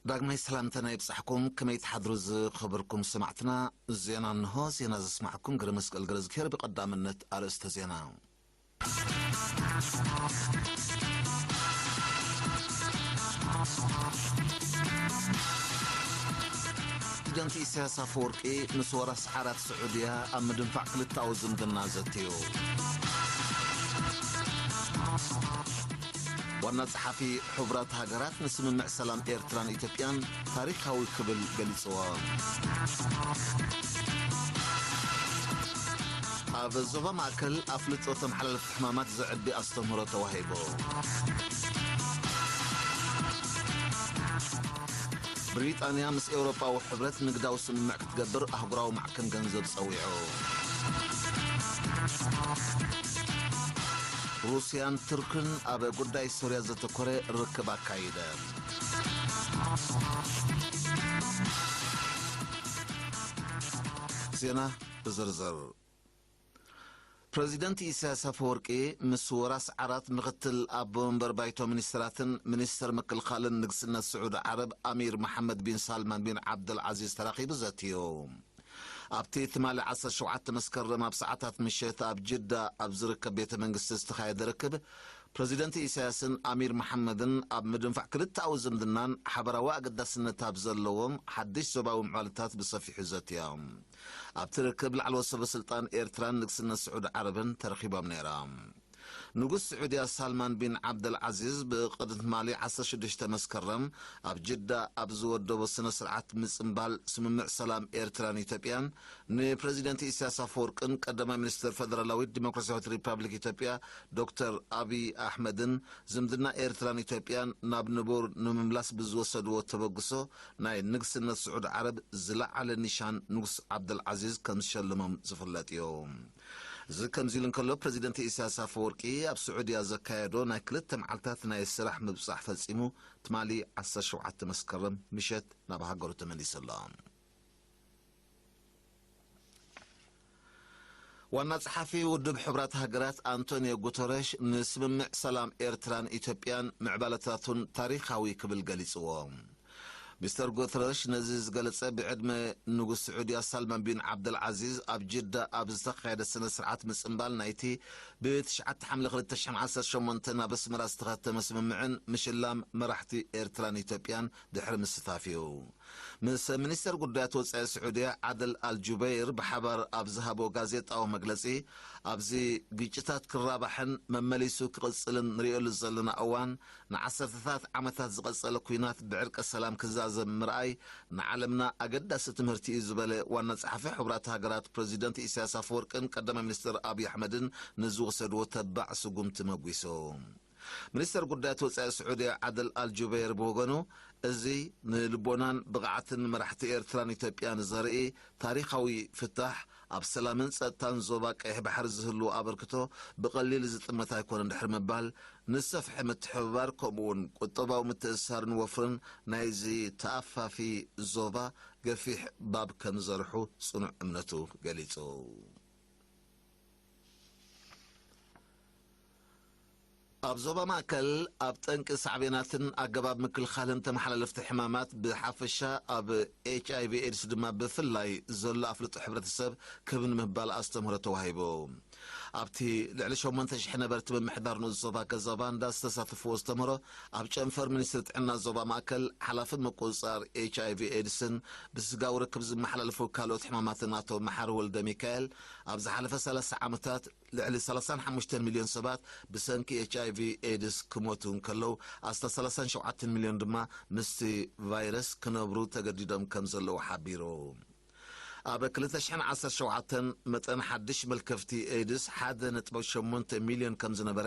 ዳግማይ ሰላምታና ይብጻሕኩም። ከመይ ትሓድሩ ዝኸበርኩም ሰማዕትና? ዜና እንሆ። ዜና ዘስማዕኩም ገረመስቀል ገረዝግሄር። ብቐዳምነት ኣርእስተ ዜና። ፕሬዚደንት ኢሳያስ ኣፈወርቂ ምስ ወራስ ዓራት ስዑድያ ኣብ ምድንፋዕ ክልተኣዊ ዝምድና ዘትዩ። ዋና ጸሓፊ ሕቡራት ሃገራት ንስምምዕ ሰላም ኤርትራን ኢትዮጵያን ታሪኻዊ ክብል ገሊጽዎ። ኣብ ዞባ ማእከል ኣፍልጦ ተመሓላለፍቲ ሕማማት ዘዕቢ ኣስተምህሮ ተዋሂቡ። ብሪጣንያ ምስ ኤውሮጳዊ ሕብረት ንግዳዊ ስምምዕ ክትገብር ኣህጉራዊ ማዕከን ገንዘብ ጸዊዑ። ሩስያን ቱርክን ኣብ ጉዳይ ሶርያ ዘተኮረ ርክብ ኣካይደ። ዜና ብዝርዝር። ፕረዚደንት ኢሳያስ ኣፈወርቂ ምስ ወራስ ዓራት ምኽትል ኣቦ መንበር ባይቶ ሚኒስትራትን ሚኒስተር ምክልኻልን ንግስነት ስዑዲ ዓረብ ኣሚር መሓመድ ቢን ሳልማን ቢን ዓብደልዓዚዝ ተራኺቡ ዘትዩ። ኣብቲ ትማሊ ዓሰርተ ሸውዓተ መስከረም ኣብ ሰዓታት ምሸት ኣብ ጅዳ ኣብ ዝርከብ ቤተ መንግስቲ ዝተኻየደ ርክብ፣ ፕረዚደንት ኢሳያስን ኣሚር መሓመድን ኣብ ምድንፋዕ ክልተኣዊ ዝምድናን ሓበራዊ ኣገዳስነት ኣብ ዘለዎም ሓድሽ ዞባዊ ምዕባለታት ብሰፊሑ ዘትዮም። ኣብቲ ርክብ ላዕለዎት ሰበ ስልጣን ኤርትራን ንግስነት ስዑዲ ዓረብን ተረኺቦም ነይሮም። ንጉስ ስዑድያ ሳልማን ቢን ዓብደል ዓዚዝ ብቕድሚ ትማሊ ዓሰርተ ሽዱሽተ መስከረም ኣብ ጅዳ ኣብ ዝወደቦ ስነ ስርዓት ምጽንባል ስምምዕ ሰላም ኤርትራን ኢትዮጵያን፣ ንፕረዚደንት ኢሳያስ ኣፈወርቅን ቀዳማይ ሚኒስትር ፈደራላዊት ዲሞክራሲያዊት ሪፓብሊክ ኢትዮጵያ ዶክተር ኣቢይ ኣሕመድን ዝምድና ኤርትራን ኢትዮጵያን ናብ ንቡር ንምምላስ ብዝወሰድዎ ተበግሶ፣ ናይ ንግስነት ስዑዲ ዓረብ ዝለዓለ ኒሻን ንጉስ ዓብደል ዓዚዝ ከም ዝሸልሞም ዝፍለጥ እዩ። እዚ ከምዚ ኢሉ እንከሎ፣ ፕረዚደንት ኢሳያስ ኣፈወርቂ ኣብ ስዑድያ ዘካየዶ ናይ ክልተ መዓልታት ናይ ስራሕ ምብጻሕ ፈጺሙ፣ ትማሊ ዓሰርተ ሸውዓተ መስከረም ምሸት ናብ ሃገሩ ተመሊሱ ኣሎ። ዋና ጸሓፊ ውድብ ሕቡራት ሃገራት ኣንቶኒዮ ጉተረሽ ንስምምዕ ሰላም ኤርትራን ኢትዮጵያን ምዕባለታቱን ታሪኻዊ ክብል ገሊጽዎ። ሚስተር ጉተረሽ ነዚ ዝገለጸ ብዕድመ ንጉስ ስዑድያ ሳልማን ቢን ዓብደል ዓዚዝ ኣብ ጅዳ ኣብ ዝተኻየደ ስነ ስርዓት ምጽንባል ናይቲ ብትሽዓተ ሓምለ ክልተ ሽሕን ዓሰርተ ሸሞንተን ኣብ ኣስመራ ዝተኸተመ ስምምዕን ምሽላም መራሕቲ ኤርትራን ኢትዮጵያን ድሕሪ ምስታፍ እዩ። ምስ ሚኒስተር ጉዳያት ወጻኢ ስዑድያ ዓደል ኣልጁበይር ብሓባር ኣብ ዝሃቦ ጋዜጣዊ መግለጺ፣ ኣብዚ ግጭታት ክራባሕን መመሊሱ ክቕጽልን ንርእየሉ ዘለና እዋን፣ ንዓሰርተታት ዓመታት ዝቐጸለ ኲናት ብዕርቀ ሰላም ክዛዘም ምርኣይ ንዓለምና ኣገዳሲ ትምህርቲ እዩ ዝበለ ዋና ጸሓፊ ሕቡራት ሃገራት ፕረዚደንት ኢሳያስ ኣፈወርቅን ቀዳማይ ሚኒስትር ኣብይ ኣሕመድን ንዝወሰድዎ ተባዕ ስጉምቲ መጒሱ። ሚኒስተር ጉዳያት ወጻኢ ስዑድያ ዓደል ኣልጁበይር ብወገኑ፣ እዚ ንልቦናን ብቕዓትን መራሕቲ ኤርትራን ኢትዮጵያን ዘርኢ ታሪኻዊ ፍታሕ፣ ኣብ ሰላምን ጸጥታን ዞባ ቀይሕ ባሕሪ ዝህልዎ ኣበርክቶ ብቐሊል ዝጥመት ኣይኮነን ድሕሪ ምባል፣ ንሰፍሒ ምትሕብባር ከምኡውን ቁጠባዊ ምትእስሳርን ወፍርን ናይዚ ተኣፋፊ ዞባ ገፊሕ ባብ ከም ዘርሑ ጽኑዕ እምነቱ ገሊጹ። ኣብ ዞባ ማእከል፣ ኣብ ጠንቂ ሳዕቤናትን ኣገባብ ምክልኻልን ተመሓላለፍቲ ሕማማት ብሓፈሻ፣ ኣብ ኤች ኣይ ቪ ኤድስ ድማ ብፍላይ ዘሎ ኣፍልጦ ሕብረተሰብ ክብ ንምባል ኣስተምህሮ ተዋሂቡ። ኣብቲ ልዕሊ ሸሞንተ ሽሕ ነበርቲ ምምሕዳር ንኡስ ዞባ ገዛ ባንዳ ዝተሳተፍዎ ኣስተምህሮ፣ ኣብ ጨንፈር ሚኒስትሪ ጥዕና ዞባ ማእከል ሓላፊ ምቁጽጻር ኤች ኣይ ቪ ኤድስን ብስጋዊ ርክብ ዝመሓላለፉ ካልኦት ሕማማትን ኣቶ መሓሪ ወልደ ሚካኤል፣ ኣብ ዝሓለፈ ሰላሳ ዓመታት ልዕሊ ሰላሳን ሓሙሽተን ሚልዮን ሰባት ብሰንኪ ኤች ኣይ ቪ ኤድስ ክሞቱ እንከለዉ፣ ኣስታት ሰላሳን ሸውዓተን ሚልዮን ድማ ምስቲ ቫይረስ ክነብሩ ተገዲዶም ከም ዘለዉ ሓቢሩ። ኣብ ክልተ ሽሕን ዓሰርተ ሸውዓተን መጠን ሓድሽ መልከፍቲ ኤድስ ሓደ ነጥቢ ሸሞንተ ሚልዮን ከም ዝነበረ፣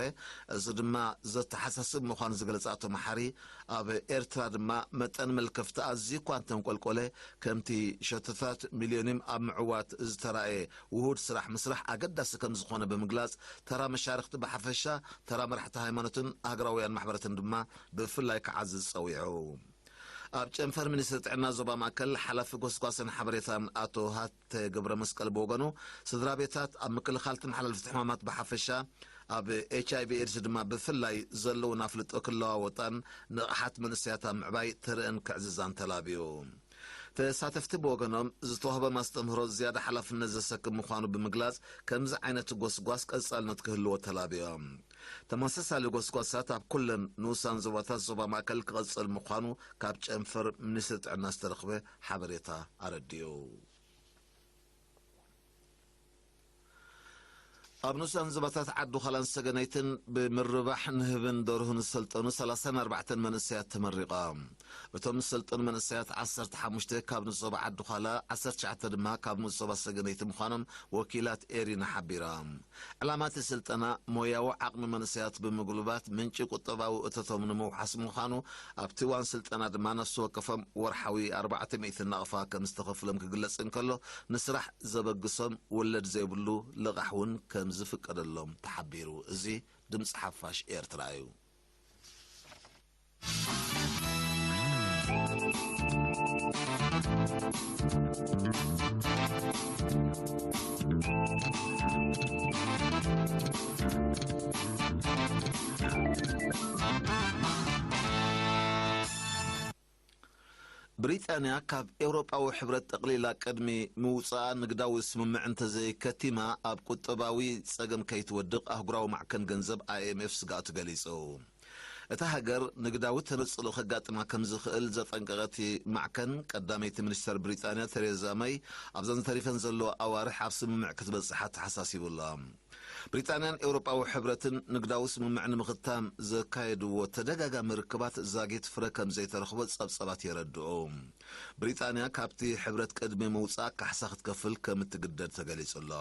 እዚ ድማ ዘተሓሳስብ ምዃኑ ዝገለጸ ኣቶ መሓሪ፣ ኣብ ኤርትራ ድማ መጠን መልከፍቲ ኣዝዩ እኳ እንተንቆልቆለ፣ ከምቲ ሸቶታት ሚልዮኒም ኣብ ምዕዋት ዝተራእየ ውሁድ ስራሕ ምስራሕ ኣገዳሲ ከም ዝኾነ ብምግላጽ፣ ተራ መሻርኽቲ ብሓፈሻ፣ ተራ መራሕቲ ሃይማኖትን ሃገራውያን ማሕበራትን ድማ ብፍላይ ክዓዝዝ ጸዊዑ። ኣብ ጨንፈር ሚኒስትሪ ጥዕና ዞባ ማእከል ሓላፊ ጎስጓስን ሓበሬታን ኣቶ ሃተ ገብረ መስቀል ብወገኑ፣ ስድራ ቤታት ኣብ ምክልኻል ተመሓላልፍቲ ሕማማት ብሓፈሻ፣ ኣብ ኤች ኣይ ቪ ኤድስ ድማ ብፍላይ ዘለውን ኣፍልጦ ክለዋወጣን ንቕሓት መንእሰያት ኣብ ምዕባይ ተርእን ክዕዝዛን ተላብዩ። ተሳተፍቲ ብወገኖም፣ ዝተዋህቦም ኣስተምህሮ ዝያዳ ሓላፍነት ዘሰክም ምዃኑ ብምግላጽ፣ ከምዚ ዓይነት ጎስጓስ ቀጻልነት ክህልዎ ተላብዮም። ተመሳሳሊ ጎስጓሳት ኣብ ኩለን ንኡሳን ዞባታት ዞባ ማእከል ክቐጽል ምዃኑ ካብ ጨንፈር ሚኒስትሪ ጥዕና ዝተረኽበ ሓበሬታ ኣረዲኡ። ኣብ ንኡሳን ዞባታት ዓዲ ዃላን ሰገነይትን ብምርባሕ ንህብን ደርሁን ዝሰልጠኑ ሰላሳን ኣርባዕተን መንእሰያት ተመሪቖም። እቶም ዝሰልጠኑ መንእሰያት ዓሰርተ ሓሙሽተ ካብ ንኡስ ዞባ ዓዲ ዃላ፣ ዓሰርተ ትሽዓተ ድማ ካብ ንኡስ ዞባ ሰገነይቲ ምዃኖም ወኪላት ኤሪና ሓቢሮም። ዕላማ እቲ ስልጠና ሞያዊ ዓቕሚ መንእሰያት ብምጉልባት ምንጪ ቁጠባዊ እቶቶም ንምውሓስ ምዃኑ፣ ኣብቲ እዋን ስልጠና ድማ ነፍሲ ወከፎም ወርሓዊ ኣርባዕተ ሚእቲ ናቕፋ ከም ዝተኸፍሎም ክግለጽ እንከሎ፣ ንስራሕ ዘበግሶም ወለድ ዘይብሉ ልቓሕ እውን ከም ዝፍቀደሎም ተሓቢሩ። እዚ ድምፂ ሓፋሽ ኤርትራ እዩ። ብሪጣንያ ካብ ኤውሮጳዊ ሕብረት ጠቕሊላ ቅድሚ ምውጻኣ ንግዳዊ ስምምዕ እንተዘይከቲማ ኣብ ቁጠባዊ ጸገም ከይትወድቕ ኣህጉራዊ ማዕከን ገንዘብ ኣይ ኤም ኤፍ ስግኣቱ ገሊጹ። እታ ሃገር ንግዳዊ ተነጽሎ ከጋጥማ ከም ዝኽእል ዘጠንቀቐ እቲ ማዕከን፣ ቀዳመይቲ ሚኒስተር ብሪጣንያ ቴሬዛ መይ ኣብዘን ተሪፈን ዘለዋ ኣዋርሕ ኣብ ስምምዕ ክትበጽሕ ኣተሓሳሲቡ ኣሎ። ብሪጣንያን ኤውሮጳዊ ሕብረትን ንግዳዊ ስምምዕ ንምኽታም ዘካየድዎ ተደጋጋሚ ርክባት ዛጊት ፍረ ከም ዘይተረኽቦ ጸብጸባት የረድኡ። ብሪጣንያ ካብቲ ሕብረት ቅድሚ ምውጻእ ካሕሳ ክትከፍል ከም እትግደድ ተገሊጹ ኣሎ።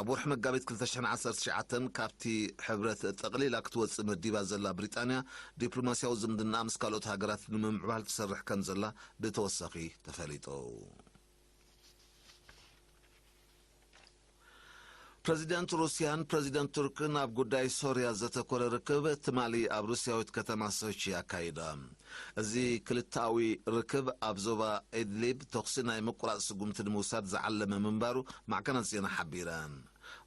ኣብ ወርሒ መጋቢት ክልተ ሽሕን ዓሰርተ ትሽዓተን ካብቲ ሕብረት ጠቕሊላ ክትወጽእ መዲባ ዘላ ብሪጣንያ፣ ዲፕሎማስያዊ ዝምድና ምስ ካልኦት ሃገራት ንምምዕባል ትሰርሕ ከም ዘላ ብተወሳኺ ተፈሊጡ። ፕረዚደንት ሩስያን ፕረዚደንት ቱርክን ኣብ ጉዳይ ሶርያ ዘተኮረ ርክብ ትማሊ ኣብ ሩስያዊት ከተማ ሶቺ ኣካይዳ። እዚ ክልተኣዊ ርክብ ኣብ ዞባ ኢድሊብ ተኹሲ ናይ ምቁራጽ ስጉምቲ ንምውሳድ ዝዓለመ ምንባሩ ማዕከናት ዜና ሓቢረን።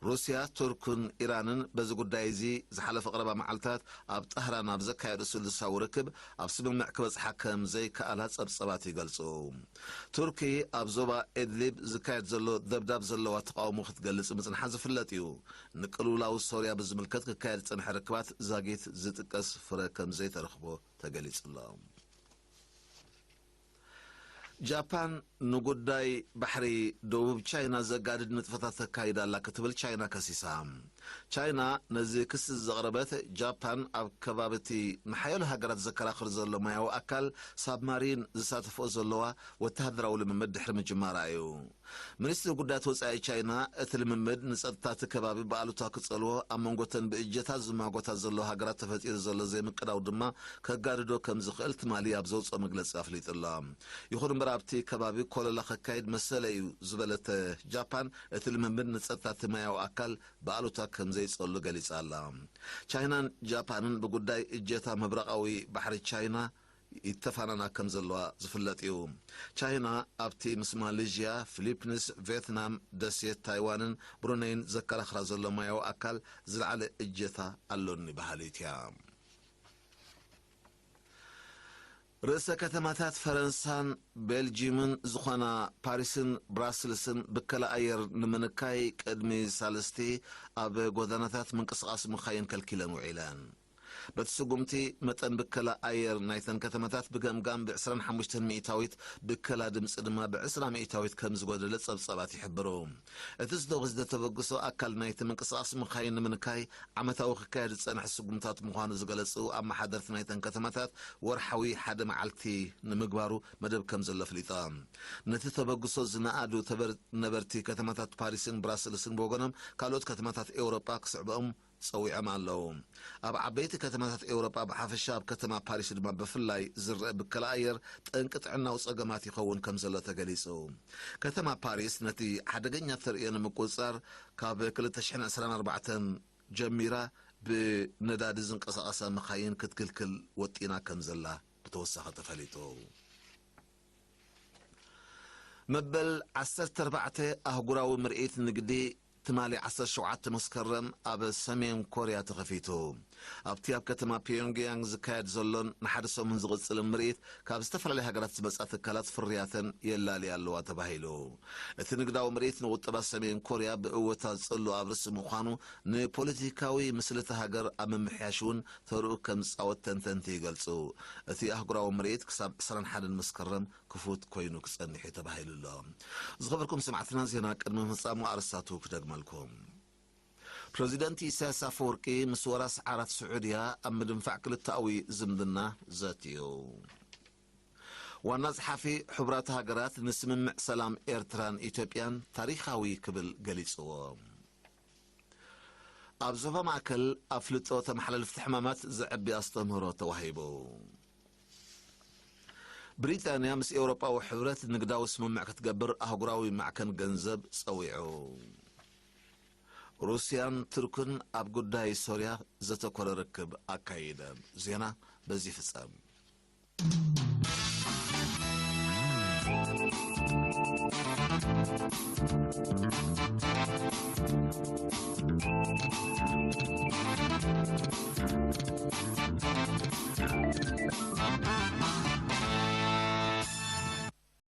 ሩስያ፣ ቱርክን ኢራንን በዚ ጉዳይ እዚ ዝሓለፈ ቀረባ መዓልታት ኣብ ጣህራን ኣብ ዘካየዱ ስሉሳዊ ርክብ ኣብ ስምምዕ ክበጽሓ ከም ዘይከኣላ ጸብጸባት ይገልጹ። ቱርኪ ኣብ ዞባ ኢድሊብ ዝካየድ ዘሎ ደብዳብ ዘለዋ ተቓውሞ ክትገልጽ ምጽንሓ ዝፍለጥ እዩ። ንቅልውላው ሶርያ ብዝምልከት ክካየድ ዝጸንሐ ርክባት ዛጊት ዝጥቀስ ፍረ ከም ዘይተረኽቦ ተገሊጹ ኣሎ። ጃፓን ንጉዳይ ባሕሪ ደቡብ ቻይና ዘጋድድ ንጥፈታት ተካይዳ ኣላ ክትብል ቻይና ከሲሳ። ቻይና ነዚ ክሲ ዘቕረበት፣ ጃፓን ኣብ ከባቢ እቲ ንሓያሎ ሃገራት ዘከራኽር ዘሎ ማያዊ ኣካል ሳብማሪን ዝሳተፍኦ ዘለዋ ወተሃደራዊ ልምምድ ድሕሪ ምጅማራ እዩ። ሚኒስትሪ ጉዳያት ወጻኢ ቻይና፣ እቲ ልምምድ ንጸጥታ እቲ ከባቢ ብኣሉታ ክጸልዎ፣ ኣብ መንጎተን ብእጀታ ዝማጎታ ዘለዋ ሃገራት ተፈጢሩ ዘሎ ዘይምቅዳው ድማ ከጋድዶ ከም ዝኽእል ትማሊ ኣብ ዘውጽኦ መግለጺ ኣፍሊጡ ኣሎ። ይኹን እምበር፣ ኣብቲ ከባቢ ኮለላ ከካይድ መሰለ እዩ ዝበለት ጃፓን፣ እቲ ልምምድ ንጸጥታ እቲ ማያዊ ኣካል ብኣሉታ ከም ዘይጸሉ ገሊጻ ኣላ። ቻይናን ጃፓንን ብጉዳይ እጀታ ምብራቓዊ ባሕሪ ቻይና ይተፋናና ከም ዘለዋ ዝፍለጥ እዩ። ቻይና ኣብቲ ምስ ማሌዥያ፣ ፊሊፒንስ፣ ቪየትናም፣ ደሴት ታይዋንን ብሩነይን ዘከራኽራ ዘሎ ማያዊ ኣካል ዝለዓለ እጀታ ኣሎኒ በሃሊት እያ። ርእሰ ከተማታት ፈረንሳን ቤልጂምን ዝኾና ፓሪስን ብራስልስን ብከላ ኣየር ንምንካይ ቅድሚ ሳልስቲ ኣብ ጎደናታት ምንቅስቓስ መኻይን ከልኪለን ውዒለን። በቲ ስጉምቲ፣ መጠን ብከላ ኣየር ናይተን ከተማታት ብገምጋም ብ ዕስራን ሓሙሽተን ሚእታዊት፣ ብከላ ድምፂ ድማ ብ ዕስራ ሚእታዊት ከም ዝጎደለ ጸብጻባት ይሕብሩ። እቲ ዝተወስደ ተበግሶ ኣካል ናይቲ ምንቅስቓስ መኻይን ንምንካይ ዓመታዊ ክካየድ ዝጸንሐ ስጉምታት ምዃኑ ዝገለጹ ኣመሓደርቲ ናይተን ከተማታት፣ ወርሓዊ ሓደ መዓልቲ ንምግባሩ መደብ ከም ዘሎ ኣፍሊጦም። ነቲ ተበግሶ ዝነኣዱ ተበር-፣ ነበርቲ ከተማታት ፓሪስን ብራስልስን ብወገኖም፣ ካልኦት ከተማታት ኤውሮጳ ክስዕብኦም ጸዊዖም ኣለዉ። ኣብ ዓበይቲ ከተማታት ኤውሮጳ ብሓፈሻ፣ ኣብ ከተማ ፓሪስ ድማ ብፍላይ ዝረአ ብከላ ኣየር ጠንቂ ጥዕናዊ ጸገማት ይኸውን ከም ዘሎ ተገሊጹ። ከተማ ፓሪስ ነቲ ሓደገኛ ተርእዮ ንምቁጽጻር ካብ ክልተ ሽሕን ዕስራን ኣርባዕተን ጀሚራ ብነዳዲ ዝንቀሳቐሳ መኻይን ክትክልክል ወጢና ከም ዘላ ብተወሳኺ ተፈሊጡ። መበል ዓሰርተ ኣርባዕተ ኣህጉራዊ ምርኢት ንግዲ ትማሊ ዓሰርተ ሸውዓተ መስከረም ኣብ ሰሜን ኮርያ ተኸፊቱ። ኣብቲ ኣብ ከተማ ፒዮንግያንግ ዝካየድ ዘሎን ንሓደ ሰሙን ዝቕጽልን ምርኢት ካብ ዝተፈላለያ ሃገራት ዝመጻ ትካላት ፍርያተን የላልያ ኣለዋ ተባሂሉ። እቲ ንግዳዊ ምርኢት ንቁጠባ ሰሜን ኮርያ ብእወታ ዝጸሉ ኣብ ርእሲ ምዃኑ ንፖለቲካዊ ምስልቲ ሃገር ኣብ ምምሕያሽ እውን ተርኡ ከም ዝጻወት ተንተንቲ ይገልጹ። እቲ ኣህጉራዊ ምርኢት ክሳብ ዕስራን ሓደን መስከረም ክፉት ኮይኑ ክጸንሕ እዩ ተባሂሉ ኣሎ። ዝኸበርኩም ሰማዕትና፣ ዜና ቅድሚ ምፍጻሙ ኣርእስታቱ ክደግመልኩም። ፕረዚደንት ኢሳያስ ኣፈወርቂ ምስ ወራስ ዓራት ስዑድያ ኣብ ምድንፋዕ ክልተኣዊ ዝምድና ዘትዩ። ዋና ጸሓፊ ሕቡራት ሃገራት ንስምምዕ ሰላም ኤርትራን ኢትዮጵያን ታሪኻዊ ክብል ገሊጽዎ። ኣብ ዞባ ማእከል ኣፍልጦ ተመሓላልፍቲ ሕማማት ዘዕቢ ኣስተምህሮ ተዋሂቡ። ብሪጣንያ ምስ ኤውሮጳዊ ሕብረት ንግዳዊ ስምምዕ ክትገብር ኣህጉራዊ ማዕከን ገንዘብ ጸዊዑ። ሩስያን ቱርክን ኣብ ጉዳይ ሶርያ ዘተኮረ ርክብ ኣካይደን። ዜና በዚ ይፍጸም።